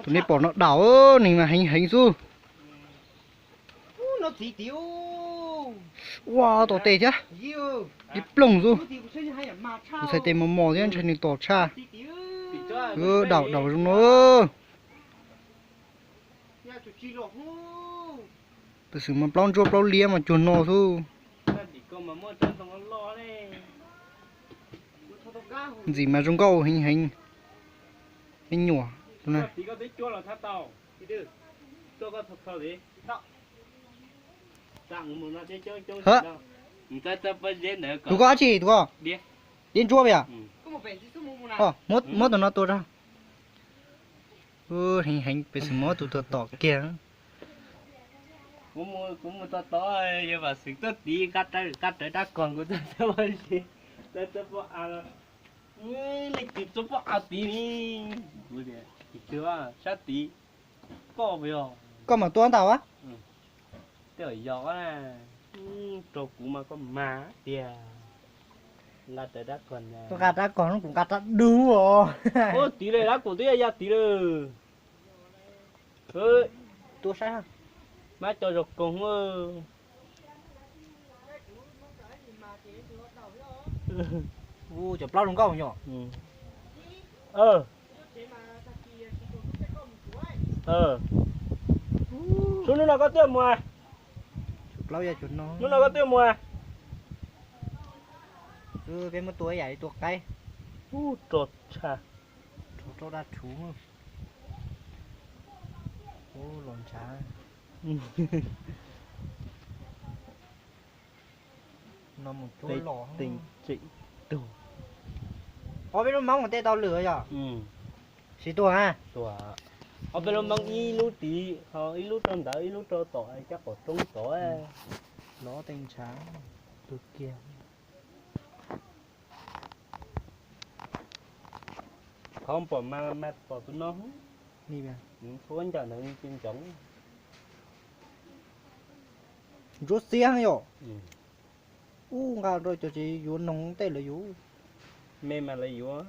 Tus nej pom no daum, nws mas heev heev xwb. Ua tom tes thiab, ib ploog xwb. Kuv txhais tes mos mos thiab ntshai nws tom tshaj. Daum daum zoo no. Pes xwm mas plaub ntsuab plaub liab mas cuag no xwb. Ntxim mas zoo nkauj heev heev. Ib nyuam. Tus koj dab tsi tus koj? Diab ntsuab yom? Muab tus no tua ra. Heev heev pes xwm muab tus tuag tom kiag. Kuv mus tod tod, yog vam xwm tuaj tid nqa rawv dab kog kuv txawb pob av, leej twg txawb pob av tid li. Kuv tias, sab tid, koj puas yog? Koj mam tua ntag a. Tej yog rau kuv mas koj mag tiag. Nqa rawv dab kog, nqa dab kog no kuv nqa rab dub os. Ua tid lawm, dab kuv twb ya ya tid lawm. Tua saib, mab cov zog koog. Cov plaub zoo nkauj yom. Sub, hnub no koj twb mus, hnub no koj twb mus. Peb muab tua ib yam li tua qaib. Ub, rog tshaj. Rog rau dab rhuv. Ub, los ntshav. No mus cuab los. Ob peb lub moob mus tej tau lwm yom? Siv tuag a? Ob peb lub moob ib lub tid, ho ib lub rau ntawd ib lub rau tom caj qaum roob tod. Lov tej ntshav. Tuag kiag. Qhov pom mas mas pom tus no. Txhua ncaws ntawd ntsoov. Ntsuab xiab yom. Ub, nqa rau cov tsev yuav noog tej lawv yuav. Me mas lawv yuav,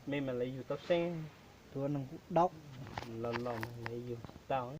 me mas lawv yug tau seej. Tus noog kuj daub. Los los mas lawv yug tsis tau.